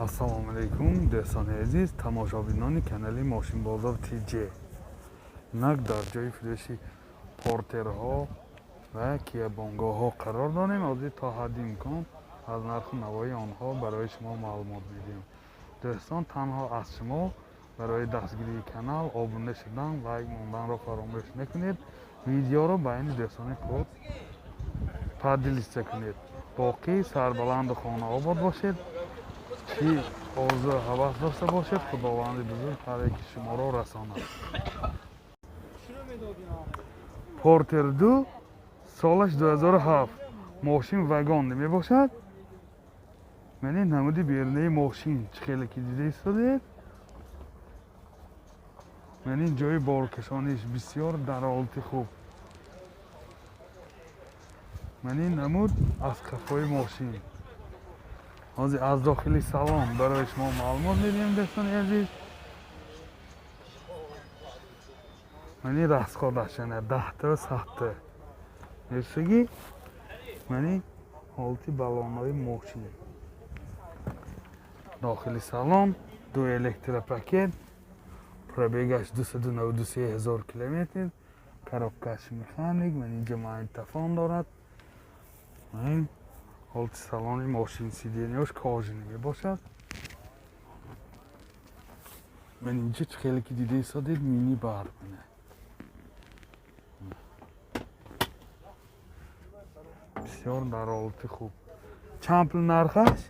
Ассалому алайкум, дӯстони азиз, тамошобинони канали Мошинбозор ТЖ. Инак дар ҷои фурӯши портерҳо ва киябонгоҳҳо қарор дорем. Ҳозир то ҳадди имкон аз нарху навои онҳо барои шумо маълумот медиҳем. Дӯстон, танҳо аз шумо барои дастгирии канал обуна шудан, лайк монданро фаромӯш накунед. Видеоро байни дӯстони худ поделиться кунед. Боқӣ сарбаланду хонаобод бошед. Чӣ орзу ҳавас дошта бошед, Худованди бузург ҳар яки шуморо расонад. Портер 2, солаш 2007, мошин вагон мебошад. Мани намуди берунаи мошин чӣ хеле ки дида истодед. Мани ҷои боркашониш бисёр дар ҳолати хуб. Мани намуд аз қафои мошин. Ҳозир аз дохили салон барои шумо маълумот медиҳем, дӯстони азиз. Мани расходаш яна 10 100 мерсагӣ. Мани ҳолати баллонҳои мошин. Дохили салон ду электропакет, пробегаш 293 ҳазор километр, коробкаш механик, ман инҷа магнитофон дорад. Ман ҳолати салони мошин, сиденьяш кожаный мебошад. Ман инҷа чӣ хеле ки дида истодед, мини бар. Бисёр дар ҳолати хуб. Чанд пул нархаш?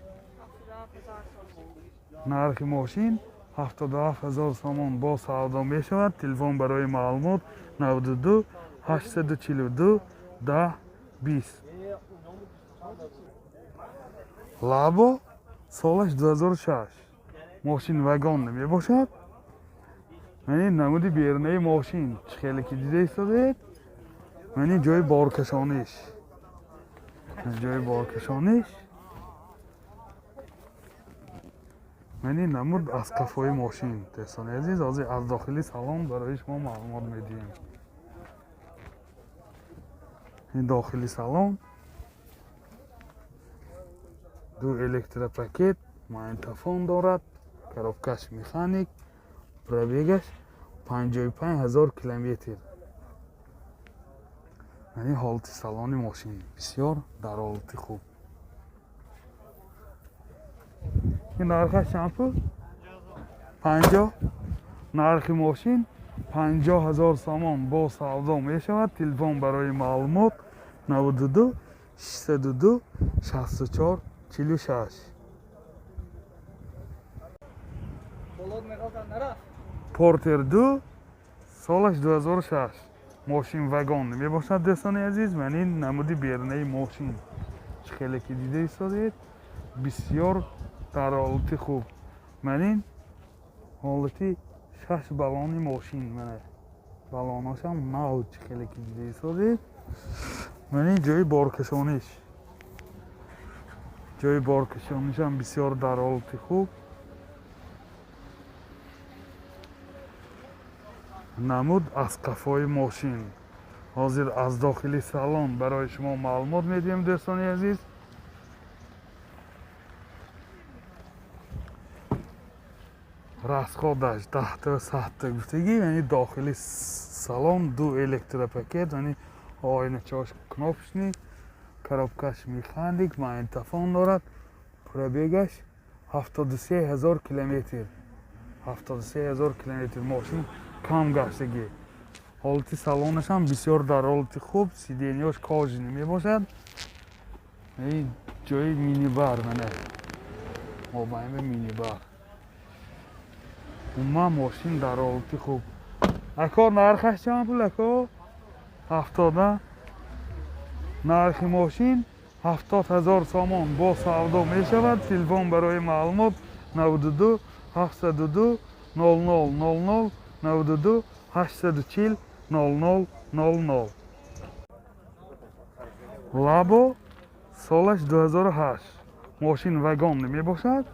Нархи мошин 77 ҳазор сомон бо савдо мешавад. Телефон барои маълумот 92 842 10 20. Лабо, солаш 2006, мошин вагон мебошад. Мани намуди берунаи мошин чӣ хеле ки дида истодед. Мани ҷои боркашониш, ҷои боркашониш. Мани намуд аз қафои мошин. Дӯстони азиз, ҳозир аз дохили салон барои шумо маълумот медиҳем. Ин дохили салон ду электропакет, магнитофон дорад, коробкаш механик, пробегаш 55 ҳазор километр. Мани ҳолати салони мошин бисёр дар ҳолати хуб. Ин нархаш чанд пул? 50. Нархи мошин 50 ҳазор сомон бо савдо мешавад. Телефон барои маълумот 92 602 64 46. Портер 2, солаш 2006, мошин вагон мебошад. Дӯстони азиз, ман ин намуди берунаи мошин чӣ хеле ки дида истодед, бисёр дар ҳолати хуб. Ман ин ҳолати 6 баллони мошин, мана баллоношам нав чӣ хеле ки дида истодед. Ман ин ҷои боркашониш, ҷои боркашонишам бисёр дар ҳолати хуб. Намуд аз қафои мошин. Ҳозир аз дохили салон барои шумо маълумот медиҳем, дӯстони азиз. Расходаш 10 100 гуфтагӣ. Яъне дохили салон ду электропакет, яъне оиначаош кнопочный, коробкаш механик, магнитофон дорад. Пробегаш 73 ҳазор километр. 73 ҳазор километр мошин кам гаштагӣ. Ҳолати салонашам бисёр дар ҳолати хуб, сиденьяш кожаный мебошад. Ин ҷои минибар, мана мобайни минибар. Умуман мошин дар ҳолати хуб. Ако, нархаш чанд пул, ако? 70. Нархи мошин 70 ҳазор сомон бо савдо мешавад. Телефон барои маълумот 92 702 00 00, 92 840 00 00. Лабо, солаш 2008, мошин вагон мебошад.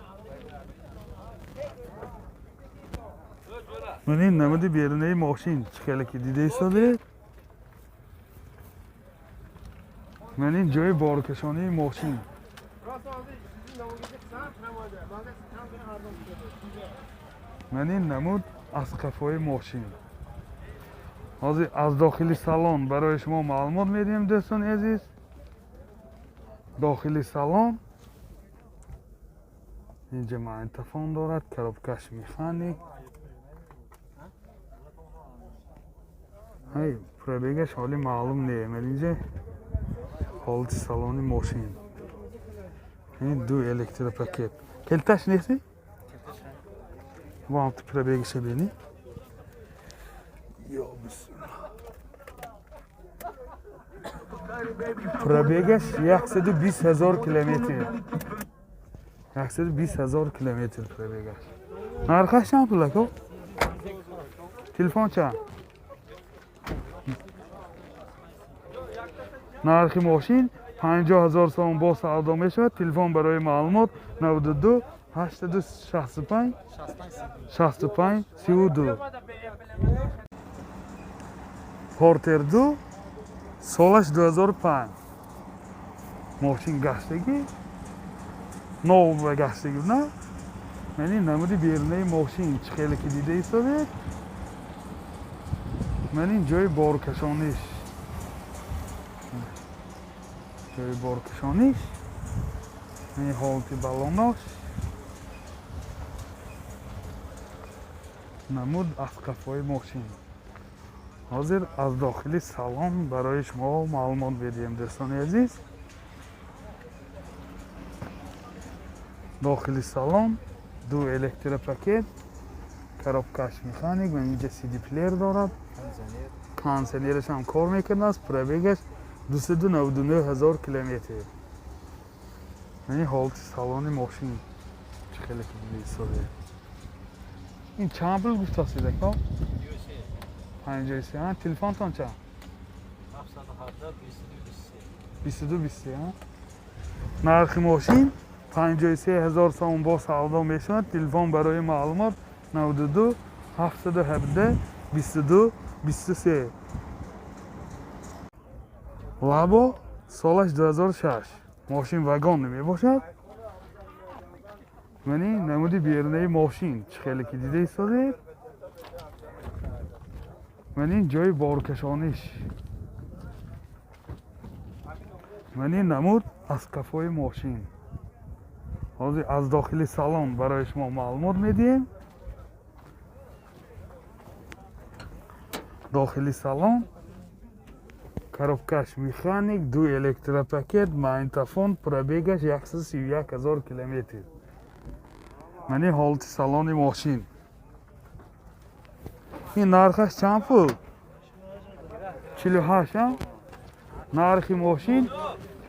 Ман ин намуди берунаи мошин чӣ хеле ки дида истодед. Ман ин ҷои боркашонии мошин. Ман ин намуд аз қафои мошин. Ҳозир аз дохили салон барои шумо маълумот медиҳем, дӯстони азиз. Дохили салон инҷа магнитофон дорад, коробкаш механик. Ҳай, пробегаш ҳоли маълум не. Ман инҷа ҳолати салони мошин. Ин ду электропакет. Келташ нест? Вам ту пробегаша бини. Ё бисмилла. Пробегаш 120 ҳазор километр. 120 ҳазор километр пробегаш. Нархаш чанд пул ака? Телефон чанд? Нархи мошин 50 ҳазор сомон бо савдо мешавад. Телефон барои маълумот 92 865 65 32. Портер 2 солаш 2005. Мошин гаштагӣ, нов ва гаштагӣ на? Ман ин намуди берунаи мошин чӣ хеле ки дида истодед. Ман ин ҷои боркашониш. Ҷои боркашониш. Ин ҳолати балонош. Намуд аз қафои мошин. Ҳозир аз дохили салон барои шумо маълумот медиҳем, дӯстони азиз. Дохили салон ду электропакет, коробкаш механик, ва инҷа CD плеер дорад. Кондиционераш ҳам кор мекунад, пробегаш 299 ҳазор километр. Ин ҳолати салони мошин чӣ хеле ки дида истодед. Ин чанд пул гуфтастед ака? 53. Телефонтон чанд? 717 22 23. 22 23. Нархи мошин 53 ҳазор сомон бо савдо мешавад. Телефон барои маълумот 92 717 22 23. Лабо солаш 2006. Мошин вагон мебошад. Ман ин намуди берунаи мошин чӣ хеле ки дида истодед. Ман ин ҷои боркашониш. Ман ин намуд аз қафои мошин. Ҳозир аз дохили салон барои шумо маълумот медиҳем. Дохили салон коробкаш механик, ду электропакет, магнитофон, пробегаш 131 ҳазор километр. Ман ин ҳолати салони мошин. Ин нархаш чанд пул? 48. Нархи мошин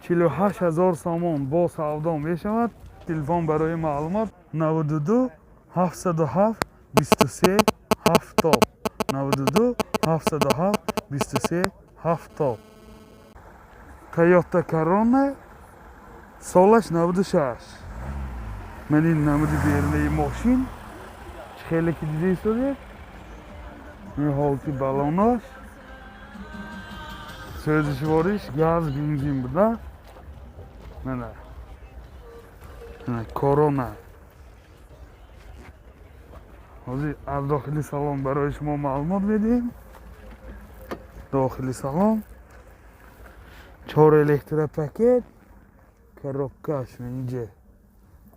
48 ҳазор сомон бо савдо мешавад. Телефон барои маълумот 92 707 23 70. 92 707 23 70. Toyota Corona солаш 96. Ман ин намуди берунаи мошин чӣ хеле ки дида истодед. Ин ҳолати балонош, сӯзишвориш газ бензин буда. Мана Корона. Ҳозир аз дохили салон барои шумо маълумот медиҳем. Дохили салон 4 электропакет, коробкаш инҷа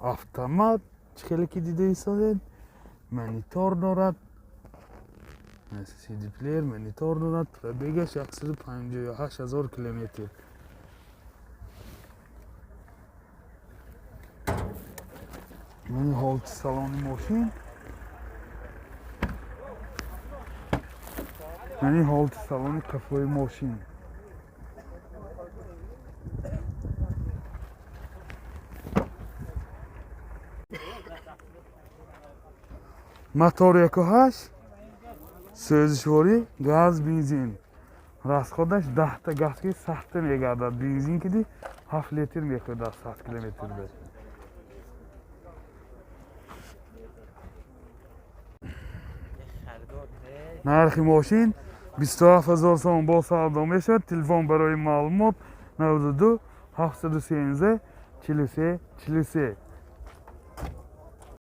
автомат чӣ хеле ки дида истодед, монитор дорад, CD плеер, монитор дорад, пробегаш 158 ҳазор километр. Ман ҳолати салони мошин. Ман ин ҳолати салони қафои мошин. Мотор 1.8, сӯзишворӣ газ бензин. Расходаш 10 газ ки 100 мегардад. Бензин киди 7 литр мехӯрад 100 километр. Нархи мошин 27 ҳазор сомон бо савдо мешавад. Телефон барои маълумот 92 713 43 43.